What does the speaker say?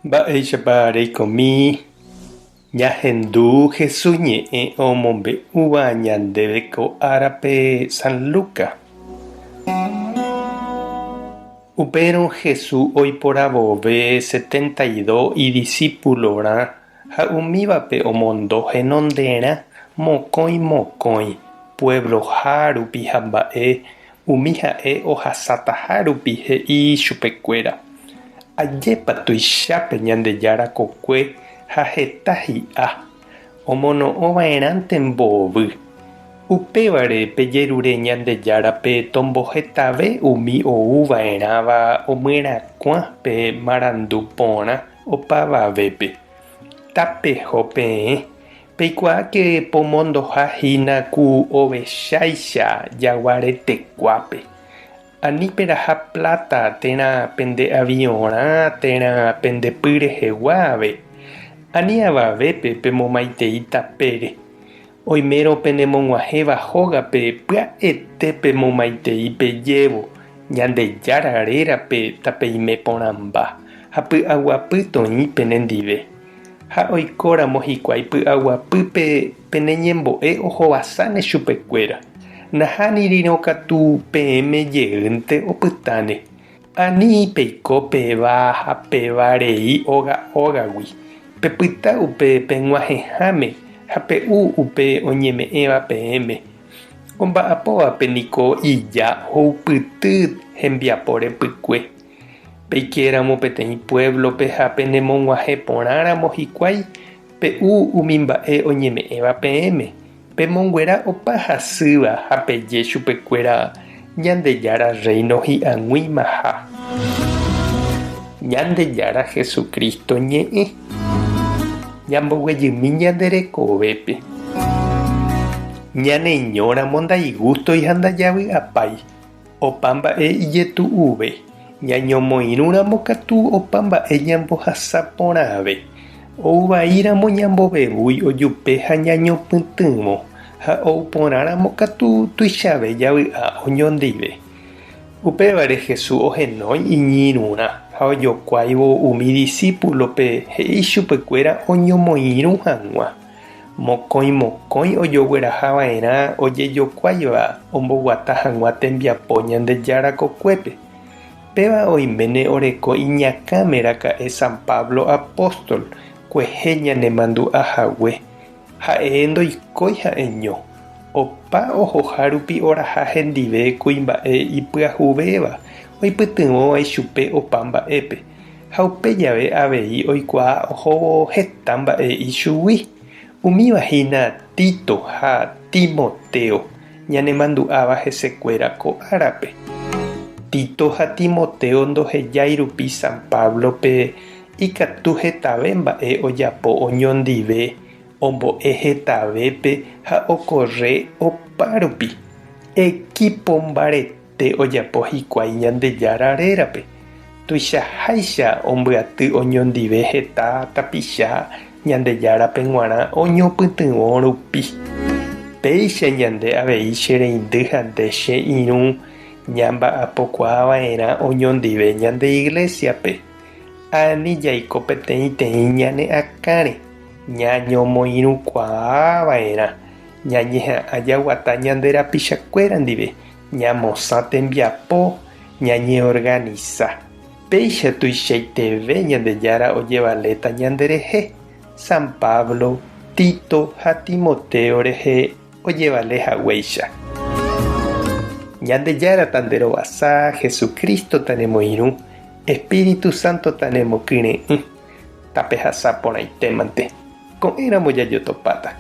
Mba'éichapa reikomi ñahendu Jesús ñe'ẽ omombe'úva ñandéve ko árape San Lucas? Upérõ Jesús oiporavove 72 idisípulorã ha umívape omondo henonderã mokõi mokõi, puebloha rupi ha mba'e umi ha'e ohasataha rupi he'i chupekuéra, Ajépa tuichápe Ñandejára kokue ha heta hi'a, omono'õ va'erãnte mbovy. Upévare pejerure Ñandejárape tombohetave umi ou va'erãva omyerakuã pe marandu porã opavavépe. Tapeho peẽ, peikuaáke pomondoha hína ku ovecháicha jaguaretekuápe. Ani peraha pláta térã pende aviõrã térã pende py rehegua ave. Ani avavépe pemomaitei tapére. Oimérõ penemog̃uahẽva hógape pya'ete pemomaitei pejévo, Ñandejára rérape tapeime porãmba ha py'aguapy toĩ penendive. Ha oikóramo hikuái py'aguapýpe pene ñembo'e ohovasáne chupekuéra, nahánirirõ katu peẽme jeýnte opytáne. Ani peiko peva ha peva rei óga ógagui, pepyta upe peg̃uahẽháme ha pe'u upe oñeme'ẽva peẽme. Omba'apóvape niko ija oupyty hembiapo repykue. Peikéramo peteĩ puévlope ha penemog̃uahẽ porãramo hikuái, pe'u umi mba'e oñeme'ẽva peẽme, pemonguera opa hasýva ha peje chupekuéra Ñandejára Rréino hi'ag̃uimaha. Ñandejára Jesucristo ñe'ẽ. Ñamboguejymi ñande rekovépe. Ñaneñóramo ndaigústoi ha ndajavy'apái. Opa mba'e ijetu'uve, ñañomoirũramo katu opa mba'e ñambohasa porãve. Ou vaíramo ñambovevúi ojupe ha ñañopytyvõ, ha ou porãramo katu tuichave javy'a oñondive. Upévare Jesús ohenói iñirũrã ha ojokuáivo umi disípulope he'i chupekuéra oñomoirũ hag̃ua. Mokõi mokõi ojogueraha va'erã ojejokuáiva omboguata hag̃ua tembiapo Ñandejára kokuépe. Péva oiméne oreko iñakãme raka'e San Pablo apóstol, kuehe ñanemandu'a hague. Ha'e ndoikói ha'eño. Opa ohoha rupi oraha hendive kuimba'e ipyahuvéva oipytyvõva ichupe opa mba'épe. Ha upe jave avei oikuaa ohóvo heta mba'e ichugui, umíva hína Tito ha Timoteo, ñanemandu'áva hesekuéra ko árape. Tito ha Timoteo ndohejái rupi San Páblope ikatu hetave mba'e ojapo oñondive, ombo'e hetavépe ha okorre opárupi. Ekípo mbarete. Te ojapo hikuái Ñandejára rérape, tuichaháicha ombyaty oñondive heta tapicha Ñandejárape g̃uarã oñopytyvõ rupi. Péicha ñande avei che reindy ha nde che irũ ñamba'apokuaa va'erã oñondive ñande iglésiape. Ani jaiko peteĩteĩ ñane akãre, ñañomoirũkuaa va'erã, ñañeha'ã jaguata ñande rapichakuéra ndive Ñamosã tembiapo, ñañeorganisa. Péicha tuichaiteve Ñandejára ojevaléta ñanderehe, San Pablo, Tito ha Timoteo rehe ojevale haguéicha. Ñandejára tanderovasa, Jesucristo tanemoirũ, Espíritu Santo tanemokyre'ỹ. Tapehasa porãitémante. Ko'ẽramo jajotopáta.